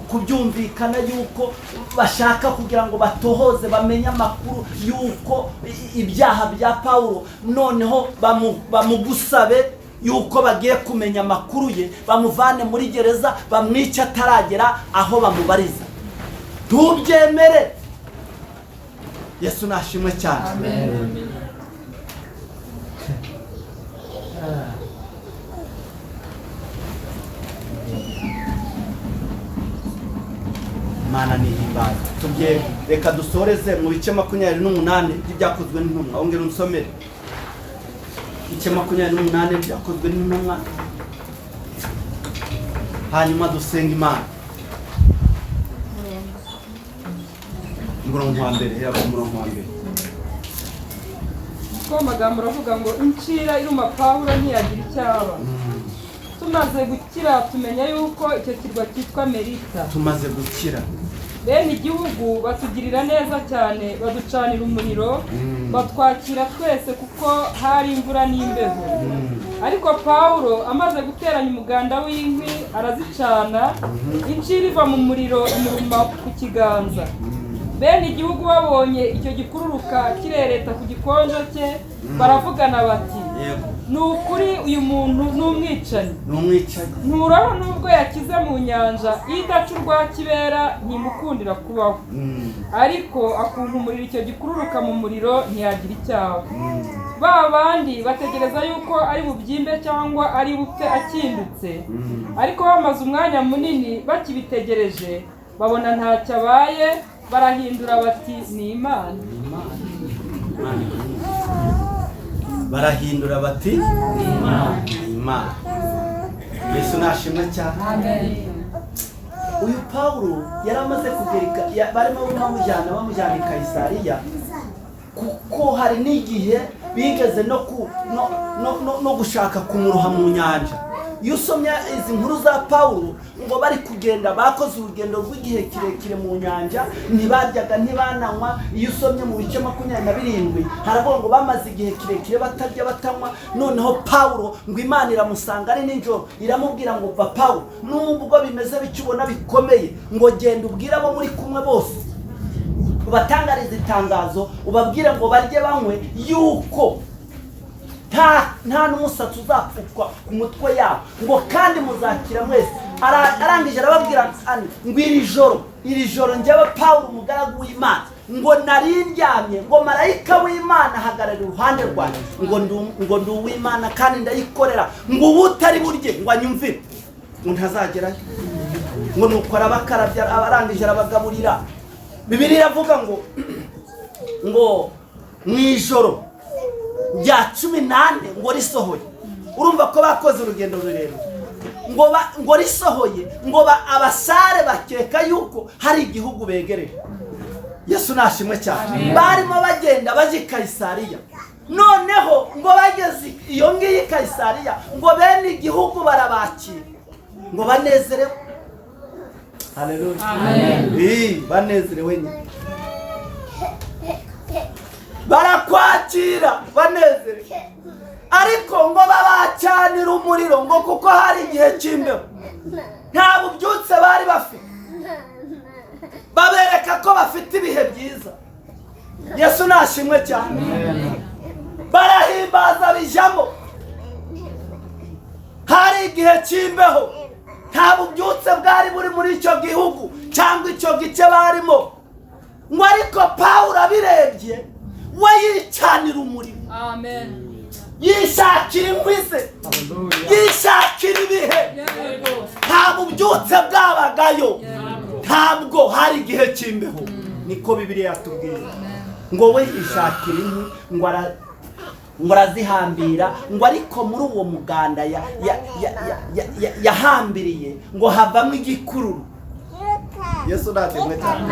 kubyumvikana yuko bashaka kugira ngo batohoze bamenye amakuru yuko ibyaha bya Pawulo, noneho bamugusabe yuko bagiye kumenya amakuru ye, bamuvane muri gereza, bamwice ataragera aho bamubariza. Ntubyemere. Yesu nashimwe cyane. Amen. Imana nihimbaza. Tubye reka dusoreze mu bice 28 by'ibyakozwe n'intumwa. Ongera unsomere ibice 28 byakozwe n'intumwa, hanyuma dusenga Imana. Umurongo wa mbere, hera ku murongo wa mbere. Kuko amagambo aravuga ngo incira iruma Pawulo ntiyagira icyaba. Tumaze gukira tumenya yuko icyo kirwa cyitwa Melita. Tumaze gukira. Bene igihugu batugirira neza cyane, baducanira umuriro, batwakira twese kuko hari imvura n'imbeho. Ariko Pawulo amaze guteranya umuganda w'inkwi arazicana, incira iva mu muriro imuruma ku kiganza. Bene igihugu babonye icyo gikururuka kirereta ku gikonjo cye, baravugana bati: Yego. Ni ukuri uyu muntu ni umwicanyi. Ni umwicanyi. Nturaba nubwo yakize mu nyanja, iyo idaca urwa kibera ntimukundira kubaho. Ariko akunkumurira icyo gikururuka mu muriro ntiyagira icyaha. Ba bandi bategereza yuko ari bubyimbe cyangwa ari bupfe akindutse, ariko bamaze umwanya munini bakibitegereje, babona ntacyo abaye, barahindura bati: ni Imana. Barahindura bati ni Imana. Yesu nashimwe cyane. Uyu Pawulo yaramaze kugera, barimo bamujyana i Kayisariya, kuko hari n'igihe bigeze no gushaka kumuroha mu nyanja. Iyo usomye izi nkuru za Pawulo, ngo bari kugenda bakoze urugendo rw'igihe kirekire mu nyanja, ntibaryaga ntibananywa. Iyo usomye mu bice 27 haravuga ngo bamaze igihe kirekire batarya batanywa. Noneho Pawulo ngo Imana iramusanga ari nijoro, iramubwira ngo va Pawulo, nubwo bimeze bityo ubona bikomeye, ngo genda ubwire abo muri kumwe bose, ubatangarize itangazo, ubabwire ngo barye banywe, yuko nta n'umusatsi uzapfukwa ku mutwe yabo, ngo kandi muzakira mwese. Arangije arababwira ngo iri joro njyewe Pawulo umugaragu w'Imana, ngo nari ndyamye, ngo marayika w'Imana ahagarara iruhande rwanjye, ngo ndi uw'Imana kandi ndayikorera, ngo ubu utari burye ngo anyumvire, ngo ntazagerayo. Ngo nuko arabakarabya, arangije arabagaburira. Bibiliya iravuga ngo mu ijoro rya 14 ngo risohoye. Urumva ko bakoze urugendo rurerure. Ngo risohoye, ngo abasare bakeka yuko hari igihugu begereje. Yesu nashimwe cyane. Barimo bagenda bajya i Kayisariya. Noneho ngo bageze iyo ngiyi Kayisariya, ngo bene igihugu barabakira, ngo banezerewe. Haleluya. Amen. Banezerewe nyine. Barakwakira banezerewe, ariko ngo babacanira umuriro, ngo kuko hari igihe cy'imbeho, nta bubyutse bari bafite. Babereka ko bafite ibihe byiza. Yesu nashimwe cyane. Barahimbaza bijamo. Hari igihe cy'imbeho, nta bubyutse bwari buri muri icyo gihugu cyangwa icyo gice barimo. Ngo ariko Pawulo abirebye, we yicanira umuriro. Amen. Yishakira inkwi ze, yishakira ibihe. Nta bubyutse bwabagayo, ntabwo hari igihe cy'imbeho. Niko Bibiliya yatubwiye. Ngo we yishakira inkwi, ngo arazihambira, ngo ariko muri uwo muganda yahambiriye ngo havamo igikururu. Yesu nashimwe cyane.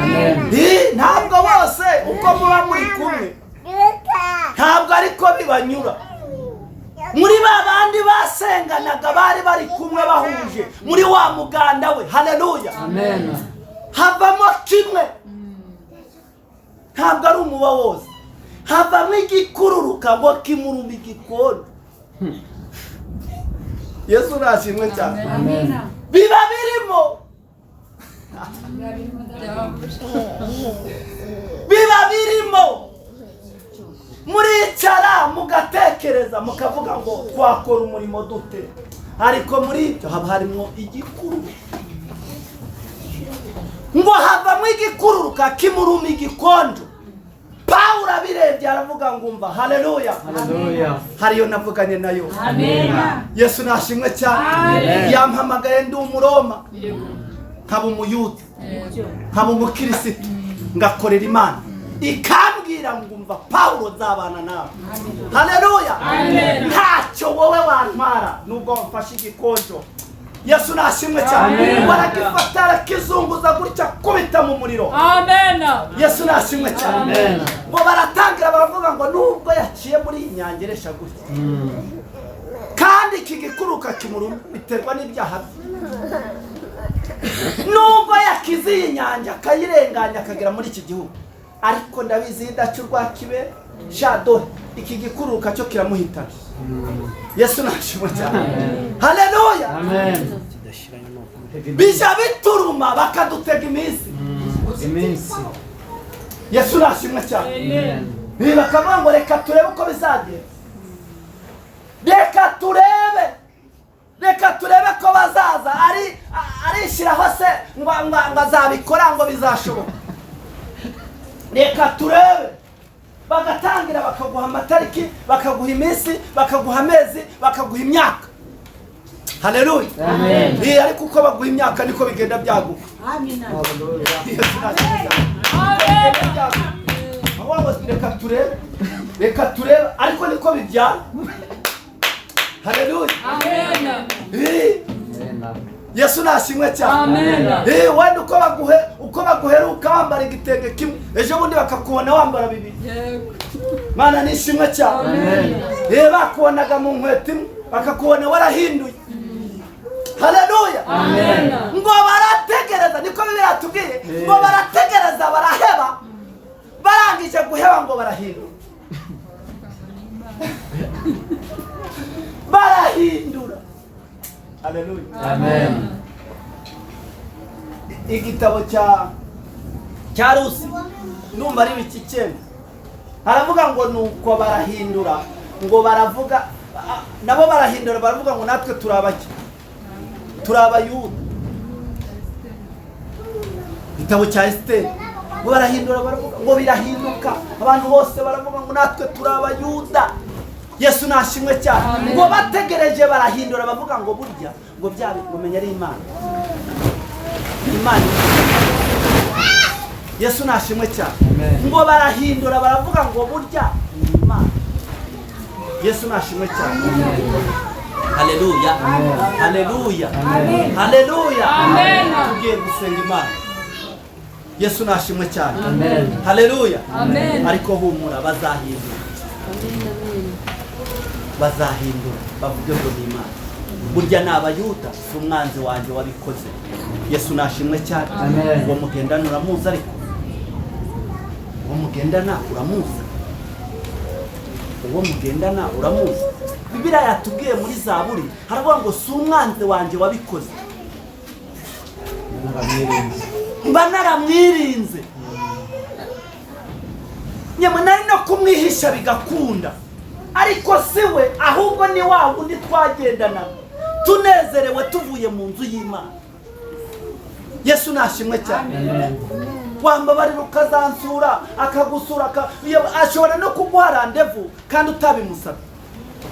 Ntabwo bose uko muba muri kumwe, ntabwo ariko bibanyura. Muri ba bandi basenganaga bari bari kumwe bahuje muri wa muganda we. Haleluya. Amen. Havamo kimwe, ntabwo ari umuba wose. Havamo igikururuka ngo kimuruma igikoni. Yesu nashimwe cyane. Amen. Biba birimo, biba birimo. Muricara mugatekereza mukavuga ngo twakora umurimo dute, ariko muri ibyo haba harimo igikuru. Ngo havamo igikururuka kimuruma igikonjo. Pawulo abirebye aravuga ngo umva, haleluya, hariyo navuganye nayo. Yesu nashimwe cyane. Yampamagaye ndi umuroma, nkaba umuyuda, nkaba umukirisitu, ngakorera Imana, ikambwira ngo umva Pawulo, nzabana nawe. Haleluya. Ntacyo wowe wantwara nubwo wamfashe igikonjo. Yesu nashimwe cyane. Baragifata arakizunguza gutya, kubita mu muriro. Yesu nashimwe cyane. Ngo baratangira baravuga ngo nubwo yaciye muri iyi nyangeresha gutya, kandi iki gikuruka kimuruma biterwa n'ibyaha bye, nubwo yakize iyi nyanja akayirenganya akagera muri iki gihugu, ariko ndabizi idaca urwa kibe shado, iki gikuruka cyo kiramuhitana. Yesu nashimwe cyane. Haleluya. Bija bituruma bakadutega iminsi. Yesu nashimwe cyane. Bakavuga ngo reka turebe uko bizagenda, reka turebe, reka turebe ko bazaza arishyiraho se ngo azabikora ngo bizashoboka, reka turebe. Bagatangira bakaguha amatariki, bakaguha iminsi, bakaguha amezi, bakaguha imyaka. Haleluya. Ariko uko baguha imyaka niko bigenda byaguka. Reka turebe, reka turebe, ariko niko bibyara. Haleluya. Yesu nashimwe cyane. Wenda uko baguheruka wambara igitenge kimwe, ejo bundi bakakubona wambara bibiri. Mana nishimwe cyane. Bakubonaga mu nkweto imwe, bakakubona warahinduye. Haleluya. Ngo barategereza, niko Bibiliya yatubwiye, ngo barategereza baraheba, barangije guheba ngo barahindura. Barahindura. Haleluya. Amen. Igitabo cya Rusi ndumva ari ibiki 9, haravuga ngo nuko barahindura, ngo baravuga nabo barahindura baravuga ngo natwe turabaki, turabayuda. Igitabo cya Esiteri ngo barahindura baravuga ngo birahinduka, abantu bose baravuga ngo natwe turabayuda. Yesu nashimwe cyane. Ngo bategereje barahindura bavuga ngo burya ngo byabe kumenya ari Imana. Imana. Yesu nashimwe cyane. Ngo barahindura baravuga ngo burya ni Imana. Yesu nashimwe cyane. Haleluya. Haleluya. Haleluya. Tugiye gusenga Imana. Yesu nashimwe cyane. Haleluya. Ariko humura, bazahindura. Bazahindura bavuge ngo ni Imana. Burya ni abayuda, si umwanzi wanjye wabikoze. Yesu nashimwe cyane. Uwo mugendana uramuzi, ariko uwo mugendana uramuzi, uwo mugendana uramuzi. Bibiliya yatubwiye muri Zaburi haravuga ngo si umwanzi wanjye wabikoze, mba naramwirinze, nyamara nari no kumwihisha bigakunda, ariko si we, ahubwo ni wa wundi twagendana tunezerewe tuvuye mu nzu y'Imana. Yesu nashimwe cyane. Wambabarira ukazansura, akagusura, ashobora no kuguha randevu kandi utabimusabye,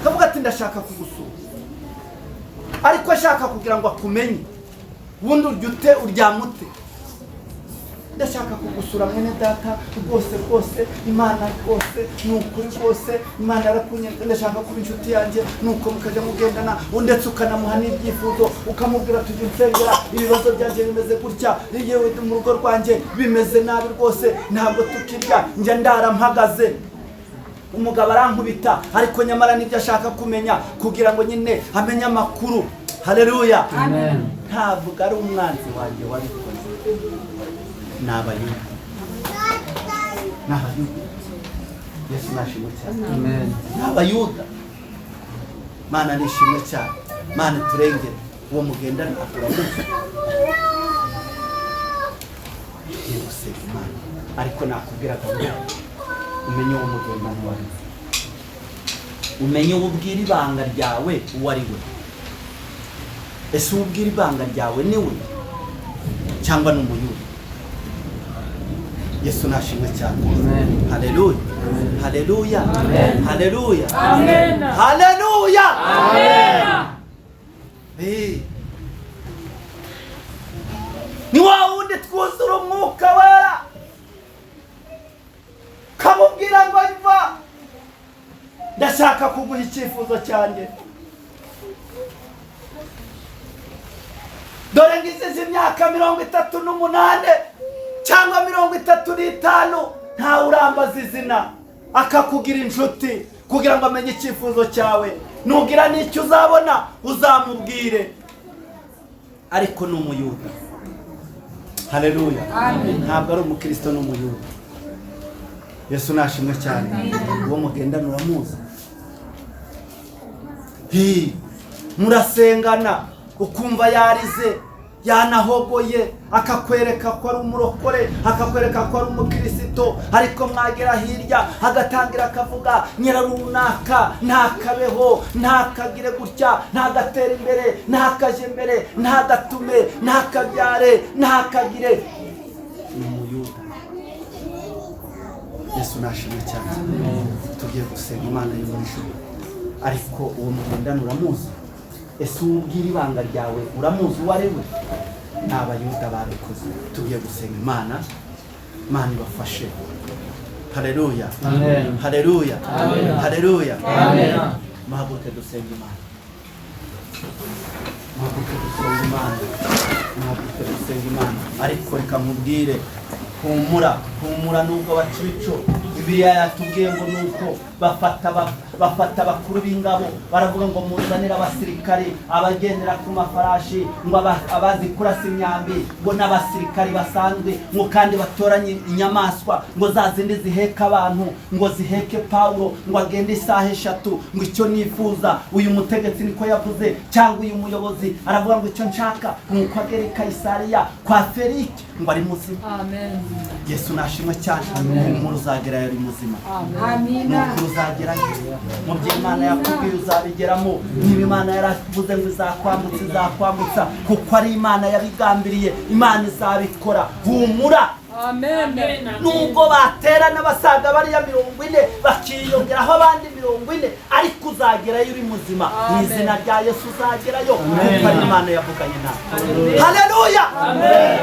akavuga ati ndashaka kugusura, ariko ashaka kugira ngo akumenye. Ubundi urya ute, uryama ute? Ndashaka kugusura mwene data, rwose rwose Imana rwose ni ukuri rwose Imana yarakunye, ndashaka kuba inshuti yanjye. Nuko mukajya mugendana, ndetse ukanamuha n'ibyifuzo, ukamubwira tujya unsengera, ibibazo byanjye bimeze gutya, yewe mu rugo rwanjye bimeze nabi rwose, ntabwo tukirya, njya ndara mpagaze, umugabo arankubita, ariko nyamara nibyo ashaka kumenya kugira ngo nyine amenye amakuru. Haleluya. Ntabwo ari umwanzi wanjye wabikoze, ni abayuda, ni abayuda. Yesu nashimwe cyane. Ni abayuda. Mana nishimwe cyane. Mana turengere. Uwo mugendana uramuzi. Tugiye gusenga Imana, ariko nakubwiraga ngo umenye uwo mugendana wawe, umenye uwo ubwira ibanga ryawe uwo ari we. Ese uwo ubwira ibanga ryawe ni we cyangwa ni umuyuda? Yesu nashimwe cyane. Haleluya, haleluya, haleluya. Amen. Haleluya. Amen. Ni wa wundi twuzura umwuka wera, kamubwira ngo mva ndashaka kuguha icyifuzo cyanjye, dore ngizize imyaka 38 cyangwa 35 ntawe urambaza izina, akakugira inshuti kugira ngo amenye icyifuzo cyawe, nugira n'icyo uzabona uzamubwire. Ariko ni umuyuda. Haleluya. Ntabwo ari umukristo, ni umuyuda. Yesu nashimwe cyane. Uwo mugendana uramuzi, murasengana ukumva yarize yanahogoye, akakwereka ko ari umurokore, akakwereka ko ari umukristo, ariko mwagera hirya agatangira akavuga nyirarunaka ntakabeho, ntakagire gutya, ntagatere imbere, ntakaje imbere, ntagatume, ntakabyare, ntakagire. Ni umuyuda. Yesu nashimwe cyane. Tugiye gusenga Imana yo mu ijuru, ariko uwo mugendana uramuzi? Ese ubwira ibanga ryawe uramuzi uwo ari we? Ni abayuda babikoze. Tugiye gusenga Imana, Imana ibafashe. Haleluya, haleluya, haleluya. Muhaguruke dusenge Imana, muhaguruke dusenge Imana, muhaguruke dusenge Imana. Ariko reka nkubwire, humura, humura nubwo baca ibico. Bibiliya yatubwiye ngo nuko bafata abakuru b'ingabo, baravuga ngo muzanire abasirikari abagendera ku mafarashi, ngo abazi kurasa imyambi, ngo n'abasirikari basanzwe, ngo kandi batoranye inyamaswa ngo za zindi ziheka abantu, ngo ziheke Pawulo ngo agende isaha 3, ngo icyo nifuza uyu mutegetsi niko yavuze, cyangwa uyu muyobozi aravuga ngo icyo nshaka nuko agere i Kayisariya kwa Felike ngo ari muzima. Amen. Yesu nashimwe cyane. Humura uzagerayo ari muzima. Amina. Nuko uzagerayo mu byo Imana yakubwiye uzabigeramo. Niba Imana yaravuze ngo izakwambutsa, izakwambutsa, kuko ari Imana yabigambiriye, Imana izabikora. Humura. Amen. Nubwo batera n'abasaga bariya 40 bakiyongeraho abandi 40, ariko uzagerayo uri muzima. Mu izina rya Yesu uzagerayo, kuko ari Imana yavuganye nawe. Haleluya.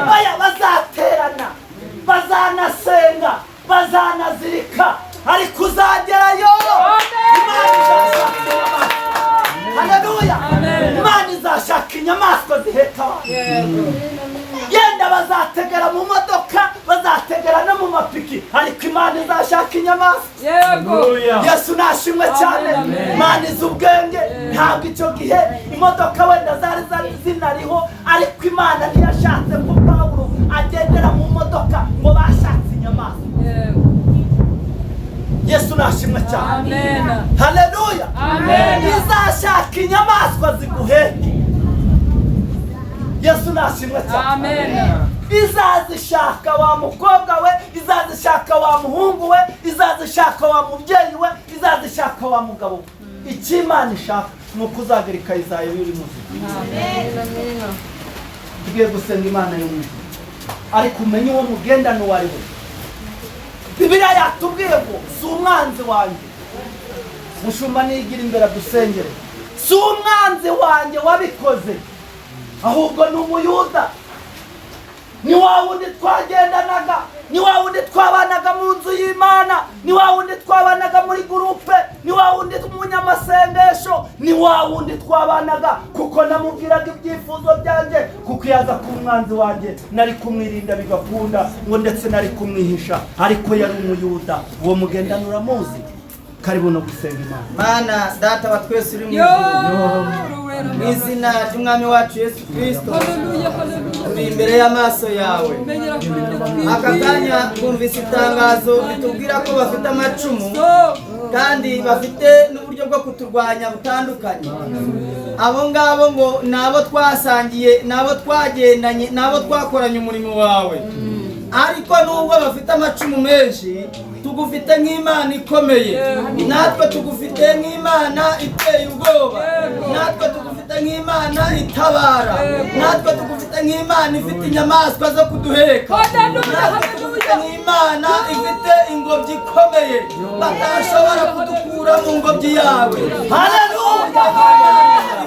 Baya bazaterana, bazanasenga, bazanazirika, ariko uzagerayo. Imana izashaka inyamaswa. Haleluya. Imana izashaka inyamaswa ziheka abantu. Yenda bazategera mu modoka, bazategera no mu mapiki, ariko Imana izashaka inyamaswa. Yego. Yesu nashimwe cyane. Imana izi ubwenge. Ntabwo icyo gihe imodoka wenda zari zinariho, ariko Imana ntiyashatse ko Pawulo agendera mu modoka, ngo bashatse inyamaswa. Yesu nashimwe cyane. Amen. Haleluya. Amen. Izashaka inyamaswa ziguheke. Yesu nashimwe cyane. Amen. Izazishaka wa mukobwa we, izazishaka wa muhungu we, izazishaka wa mubyeyi we, izazishaka wa mugabo we. Icyo Imana ishaka ni uko uzagera i Kayisariya uri muzima. Tugiye gusenga Imana yo mu ijuru, ariko umenye uwo mugendana uwo ari we. Bibiliya yatubwiye ngo si umwanzi wanjye, mushumba nigira imbere adusengere, si umwanzi wanjye wabikoze, ahubwo ni umuyuda. Ni wa wundi twagendanaga, ni wa wundi twabanaga mu nzu y'Imana, ni wa wundi twabanaga muri gurupe, ni wa wundi umunyamasengesho, ni wa wundi twabanaga, kuko namubwiraga ibyifuzo byanjye, kuko yaza ku mwanzi wanjye nari kumwirinda bigakunda, ngo ndetse nari kumwihisha, ariko yari umuyuda. Uwo mugendana uramuzi? Karibu no gusenga Imana. Mana data wa twese uri mu ijuru, mu izina ry'Umwami wacu Yesu Kristo, turi imbere y'amaso yawe. Aka kanya twumvise itangazo ritubwira ko bafite amacumu kandi bafite n'uburyo bwo kuturwanya butandukanye. Abo ngabo ngo nabo twasangiye, nabo twagendanye, nabo twakoranye umurimo wawe. Ariko nubwo bafite amacumu menshi, tugufite nk'Imana ikomeye, natwe tugufite nk'Imana iteye ubwoba, natwe tugufite nk'Imana itabara, natwe tugufite nk'Imana ifite inyamaswa zo kuduheka, natwe tugufite Dufite n'Imana ifite ingobyi ikomeye, batashobora kudukura mu ngobyi yawe. Haleluya!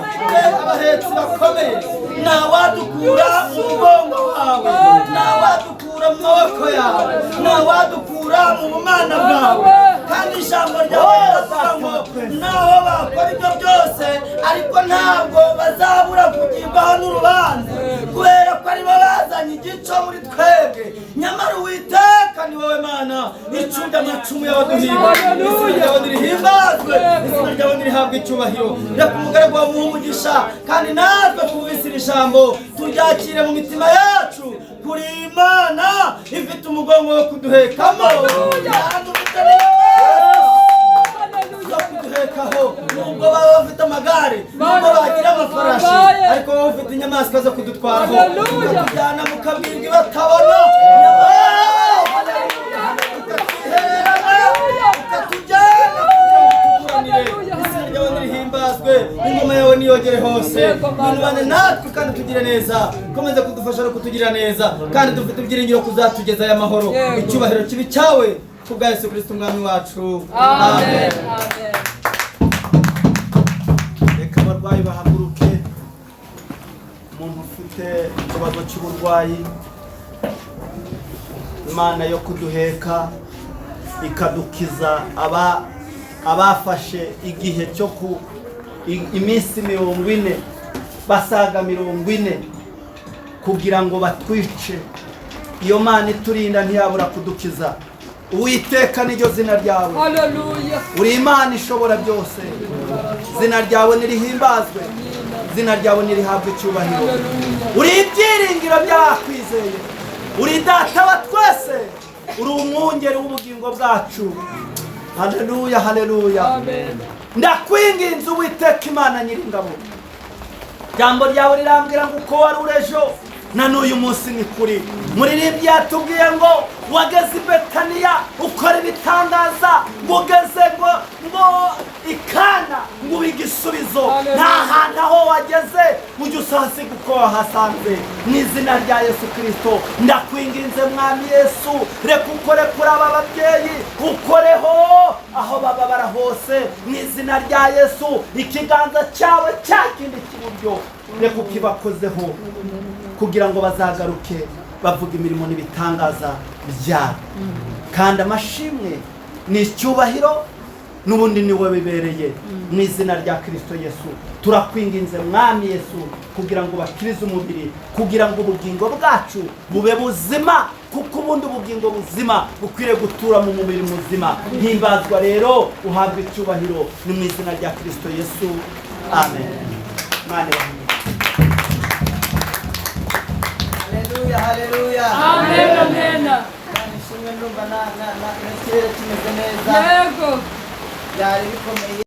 Ifite abahetsi bakomeye, ntawadukura mu mugongo wawe, ntawadukura mu maboko yawe, ntawadukura mu bumana bwawe. Kandi ijambo ryawe riravuga ngo naho bakora ibyo byose, ariko ntabwo bazabura kugibwaho n'urubanza, kubera ko aribo bazanye igico muri twebwe. Nyamara Uwiteka ni wowe Mana icunda amacumu y'abaduhiga. Izina ryawe nirihimbazwe, izina ryawe nirihabwe icyubahiro. Reka umugaragu wawe umuhe umugisha, kandi natwe twumvise iri jambo turyakire mu mitima yacu. Kuri Imana ifite umugongo wo kuduhekamo, kandi ufite zo kuduhekaho. Nubwo baba bafite amagare, nubwo bagira amafarashi, ariko wowe ufite inyamaswa zo kudutwaraho, ukatujyana mu kabwibwi batabona, ukatwihererana, ukatujyana kugira ngo tukuramire. Izina ryawe nirihimbazwe, ingoma yawe niyogere hose. Ngwino natwe kandi tugire neza, komeza kudufasha no kutugirira neza, kandi dufite ibyiringiro kuzatugeza aya mahoro. Icyubahiro kibi cyawe kubwa Yesu Kristo umwami wacu. Amen. Reka abarwayi bahaguruke. Umuntu ufite ikibazo cy'uburwayi, Imana yo kuduheka ikadukiza abafashe igihe cyo ku iminsi 40, basaga 40, kugira ngo batwice, iyo Mana iturinda ntiyabura kudukiza. Uwiteka niryo zina ryawe. Haleluya. Uri Imana ishobora byose. Izina ryawe nirihimbazwe, izina ryawe nirihabwe icyubahiro. Uri ibyiringiro by'abakwizeye, uri data wa twese, uri umwungeri w'ubugingo bwacu. Haleluya, haleluya. Amen. Ndakwinginze Uwiteka Imana nyiringabo, jambo ryawe rirambwira ngo uko wari uri ejo na n'uyu munsi ni kuri. Muririmbyi yatubwiye ngo wageze i Betaniya ukora ibitangaza, ngo ugeze ngo ikana ngo ube igisubizo. Nta hantu aho wageze ujye usahasiga uko wahasanze. Mu izina rya Yesu Kristo ndakwinginze Mwami Yesu, reka ukore kuri aba babyeyi, ukoreho aho bababara hose. Mu izina rya Yesu, ikiganza cyawe cya kindi cy'iburyo reka ukibakozeho, kugira ngo bazagaruke bavuga imirimo n'ibitangaza byabo. Kandi amashimwe ni icyubahiro n'ubundi ni wowe bibereye. Mu izina rya Kristo Yesu turakwinginze Mwami Yesu, kugira ngo bakirize umubiri, kugira ngo ubugingo bwacu bube buzima, kuko ubundi ubugingo buzima bukwiriye gutura mu mubiri muzima. Himbazwa rero, uhabwe icyubahiro, ni mu izina rya Kristo Yesu, amen. Mwana. Haleluya, haleluya. Amen, amen. Ishimwe, ndumva na na na n'ikirere kimeze neza. Yego. Byari bikomeye.